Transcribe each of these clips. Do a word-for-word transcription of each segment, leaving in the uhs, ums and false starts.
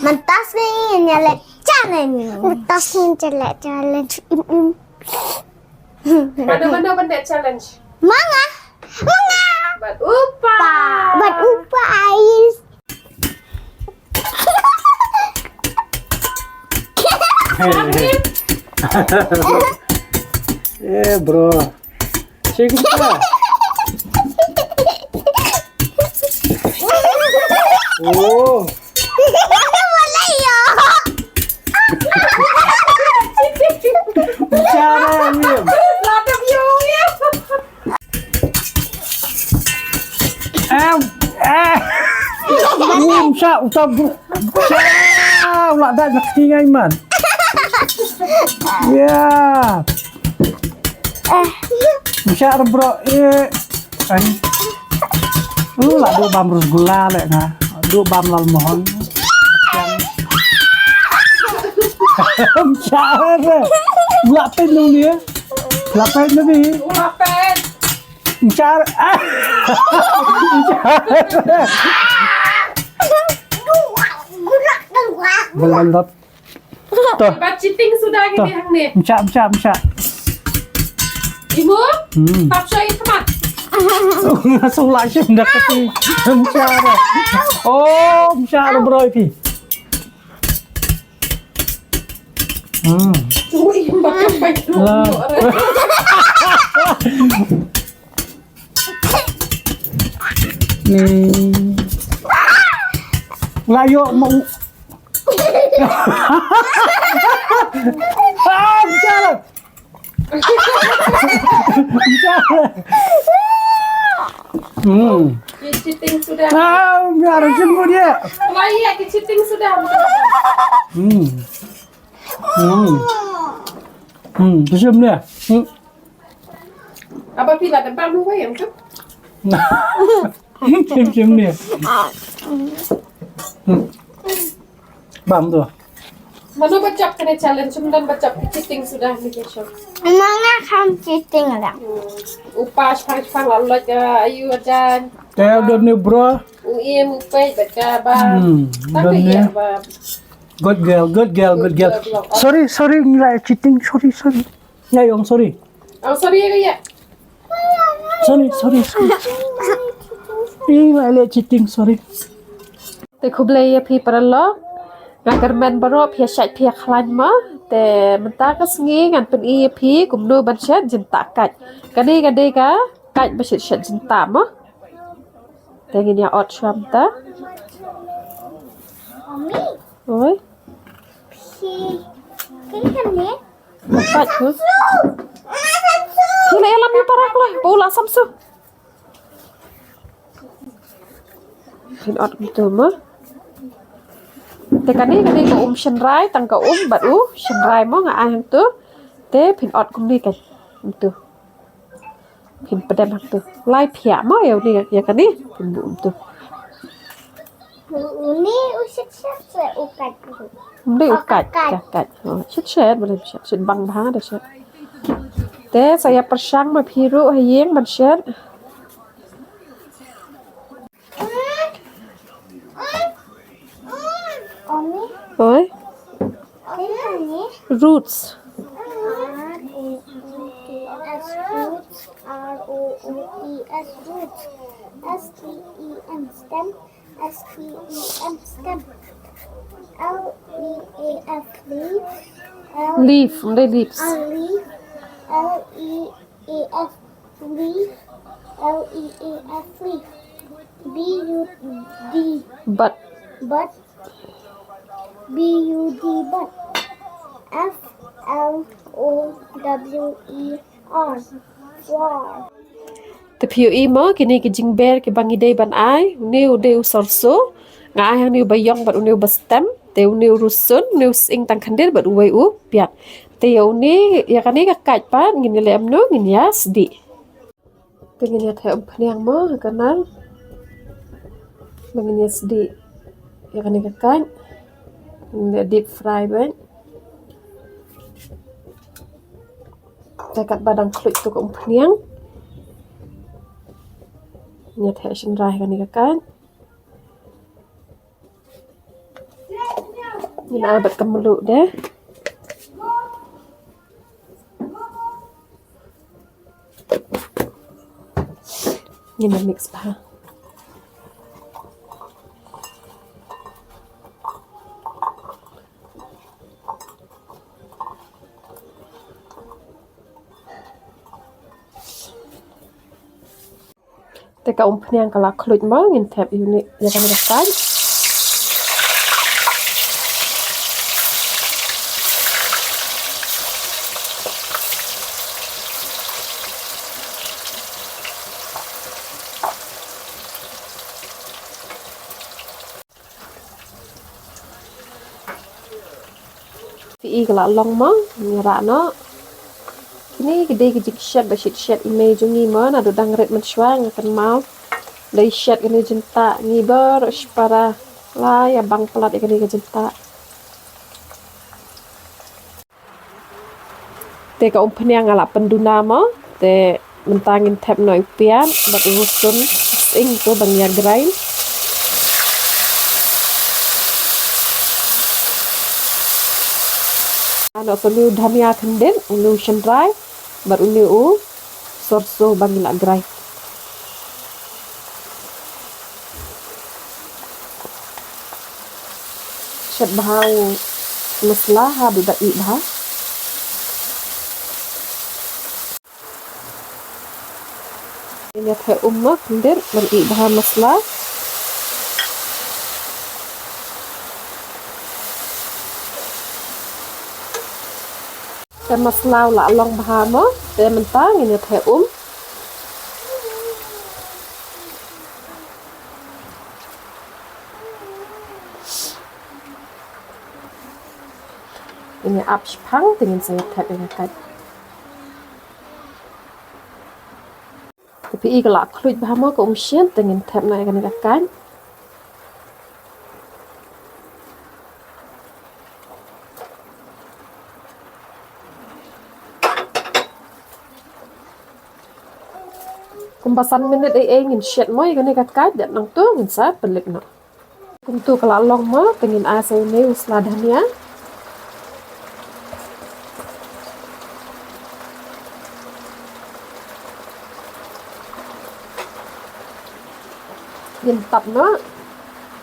Mynta sngi ngin ïa leh challenge. Mynta sngi ngin ïa leh challenge. Im, im. Mano, mano ban leh challenge? Ma nga. Ma nga. Bad u Pa. Bad u Pa, ais. Eh, bro. Check it out. Oh. Bicara, William. Em, eh. William, sa, uta bu-, sa, ula da nak tingai man. Ya. Sa, bro, eh. Kan. Lu lah duk bam rasgulla leh nga. Duk bam lalmohon. Mchar. Lapet nung dia. Lapet nabi. Lapet. Mchar. Ah. Mchar. Belandap. Toh. Ba cheating suda ngi. Toh. Di hangne. Mcha, mcha, mcha. Ibu? Hmm. Tap sha i khmat. Nga sula shim da kati. Mcha da. Oh, mcha da bro iti. Hmm. Ui, makan pai. Lah. Ni. Layo mau. Ah, bicara. Bicara. Hmm. Ki cheating suda. Ah, biar sembuh dia. Wah, iya, ki cheating suda. Hmm. Hmm. Hmm, sembuh dia. Hmm. Apa pila de bam wei em tu? Sim sim ni. Hmm. Bam tu. Mano ba jop kane challenge, mano ba jop cheating suda ni ke shop. Manga kham cheating la. Hmm. U Pa shang shang la loj, eh, ayu ajan. Te don ni bro. U Im u Pei ba ka ba. Hmm. Tapi don ni. Ya ba. Good girl, good girl, good girl. Good girl. Sorry, sorry, ngi la cheating, sorry, sorry. Nga ong sorry. Oh, sorry ya, ya. Sorry, sorry, sorry. Ih, nga la cheating, sorry. Te khublei ïa phi paralok. Nga kyrmen baroh phi ïa shait phi ïa khlaiñ ma. Te mynta ka sngi ngan pyni ïa phi kumno ban shet jyntah kait. Kane ka dei ka kait ba shet shet jyntah ma. Te ngin ïa ot shuwa mynta. Oi. Phi. Phi kan ni. Pat tu. Phi la ïalam ïa para kloi, pa u la samsu. Phin ot kumtu mo. Te kane kane ka um shynrai, tang ka um bad u shynrai mo nga ai hangtu. Te phin ot kumne kan. Kumtu. Phin pdem hangtu. Lai phiah mo ïa une ïa kane. Phin buh kumtu. Une u shet shet se u kait. Une u kait, kait. Kait, kait. Oh, shet shet, balei shet, shet bang bha da shet. Te sa ïa pyrshang ma phi ruh ha ïing ban shet. Oi. Roots. R O O T S, roots. R O O T S, roots. S T E M, stem. S T E M, stem. L E A F, leaf. L- Leaf, ym dei leaves. L E A F, leaf. L E A F, leaf. B U D. Bud. Bud. B U D, bud. F L O W E R, flower. Te phi ïohi mo, kine ki jingber kiba ngi dei ban ai, une u dei u sorso, nga ai hangne uba ïong bad une uba stem, te une u rusun, une u sying tang khyndiat bad uwei u piat. Te ïa une, ïa kane ka kait pat, ngin ïa leh kumno, ngin ïa sdieh. Te ngin ïa theh umphniang mo ha ka nal. Ba ngin ïa sdieh ïa kane ka kait. Ngin ïa deep fry beit. Te katba dang khluit tu ka umphniang, ngin ïa theh shynrai ha kane ka kait. Ngin ai bad ka mluh de. Ngin mix bha. Te ka umphniang ka la khluit mo, ngin thep ïa une, ïa kane ka kaiñ. Phi i ka la long mo, nga rah noh. Kine ki dei ki jingshet ba shet shet i mei jong ngi mo, naduh dang rit mynshuwa nga kynmaw. Dei shet kane jyntah ngi baroh shipara. La ïa bang palat ïa kane ka jyntah. Te ka umphniang nga la pynduna mo, te mynta ngin thep noh u piat bad u rsun sying to ba ngi ïa grind. Ano sa une u dhania khyndiat, une u shynrai bad une u sorso ba ngi la grind. Shet bha u masala haduh ba ih bha. Ngin ïa theh um mo khyndiat ban ih bha masala. Te masala u la long bha mo, te mynta ngin ïa theh um. Ngin ïa ap shiphang te ngin sa ïa thep ïa ka kait. Te phi i ka la khluit bha mo ka umshiat, te ngin thep noh ïa kane ka kait. Kumba san minit ei ei ngin shet mo ïa kane ka kait, dep nangto ngin sa pynlip noh. Kumto ka la long mo, te ngin ai sa une u sla dhania. Ngin tap noh.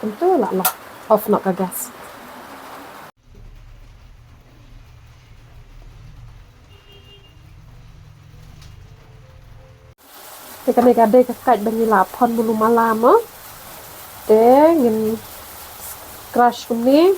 Kumto la long. Off noh ka gas. Te kane ka dei ka kait ba ngi la phong bulu mala mo. Te ngin crush kumne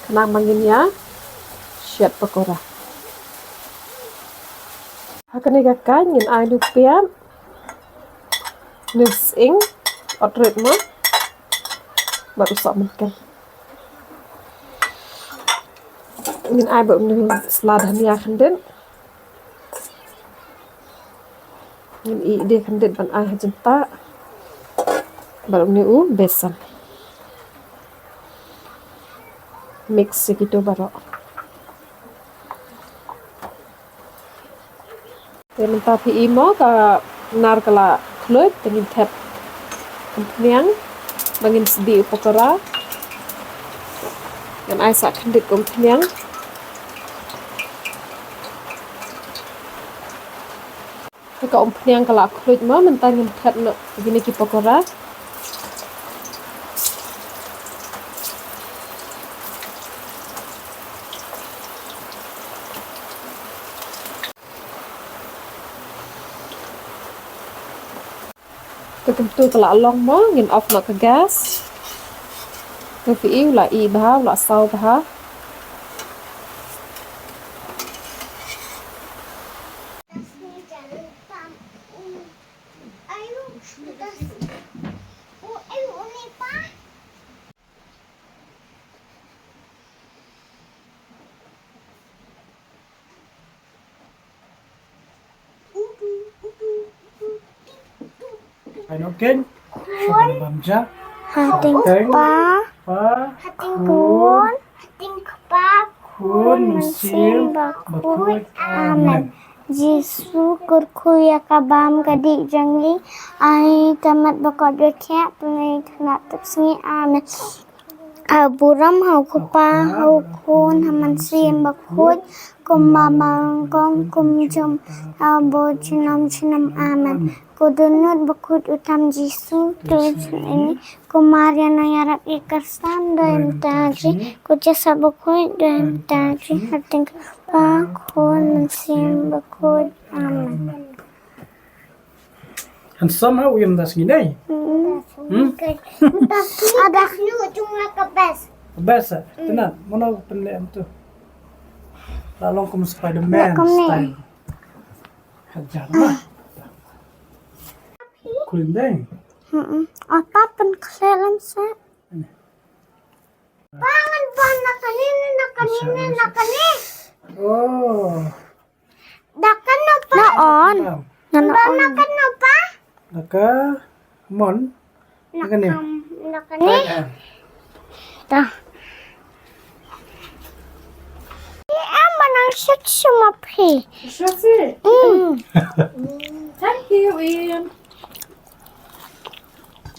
khnang ba ngin ïa shet pakora. Ha kane ka kait ngin ai une u piat, une u sying, ot rit mo, bad u sohmynken. Ngin ai bad une u sla dhania khyndiat. Ngin ih de khyndiat ban ai ha jyntah. Bad une u besan. Mix ïa kito baroh. Te mynta phi i mo ka nar ka la khluit, te ngin thep umphniang ba ngin sdih u pakora. Ngan ai sa khyndiat ka umphniang. Te ka umphniang ka la khluit mo, mynta ngin thep noh kine ki pakora. Te kumtu ka la long mo, ngin off noh ka gas. Te phi i u la ih bha, u la saw bha. Ai, no ken. Shabam ja. Ha khyndiat kpa. Pa. Ha khyndiat khun. Ha khyndiat kpa. Khun Mynsiem Bakhuid. Amen. Jisu kyrkhu ïa ka bam ka dih jong ngi. Ai ta mat ba khuid ba khia pynlong khnat tip sngi. Amen. Ka burom ha u Kpa, ha u Khun, ha u Mynsiem Bakhuid, kumba ba nyngkong, kumjuh, ha u junom junom. Amen. Ko dohnud bakhuid u tam Jisu, to jin ini, ko Maria nongïarap ïa ka khristan, duwai ïa kita ki, ko Joseph bakhuid, duwai ïa kita ki, ha ka kyrteng u Kpa, Khun, Mynsiem Bakhuid. Amen. Handsome ha u ïa mynta sngi dei. Hmm? Ada nu jong ka best. Best. Tena, mano pynleh tu? La long kum Spider-Man style. Hajar lah. Clean dei. Hmm. Apa pynkhleh lem sa? Pangan pan na kane, na kane, na kane. Oh. Da kano pa? Na on. Na on. Na kano pa? Da ka mon. Na kane. Na kane. Da. Ni am nang shit shuma phi. Shit. Mm. Thank you, Ian.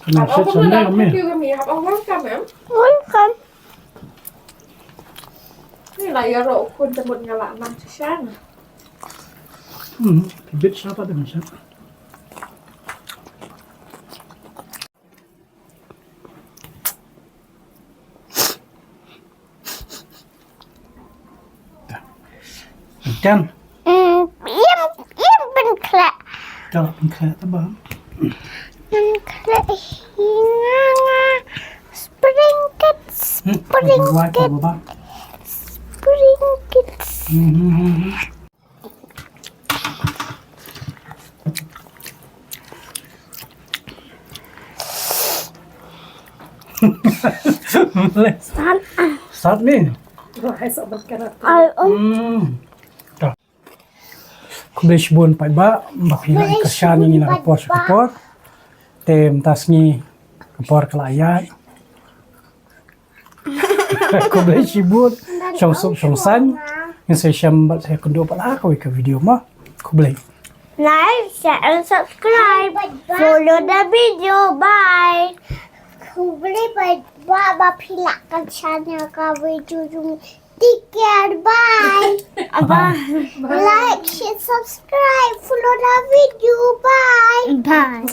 Kane shit shuma kami. Thank you, kami. Welcome. Ni la ïaroh u khun te mut nga la nang shisha. Hmm, bit sha pat dang sha. Kan? Hmm, ïa, ïa pynkhleh. Ka la pynkhleh ta ba. Pynkhleh hi nga nga. Spring kit, spring kit. Spring kit. Sat. Sat ni. Ai, um. Hmm. Khublei shibun paidbah ba phi la kyrshan ïa ngi na ka por sha ka por. Te mynta sngi ka por ka la ïaid. Khublei shibun, shong suk shong saiñ. Ngin sa ïashem bad sa ïakynduh bad ha kawei ka video mo. Khublei. Like, share and subscribe. Follow the video. Bye. Khublei paidbah ba phi la kyrshan ïa ka video jong ngi. Take care, bye. Bye. Like, share, subscribe, follow the video, bye. Bye.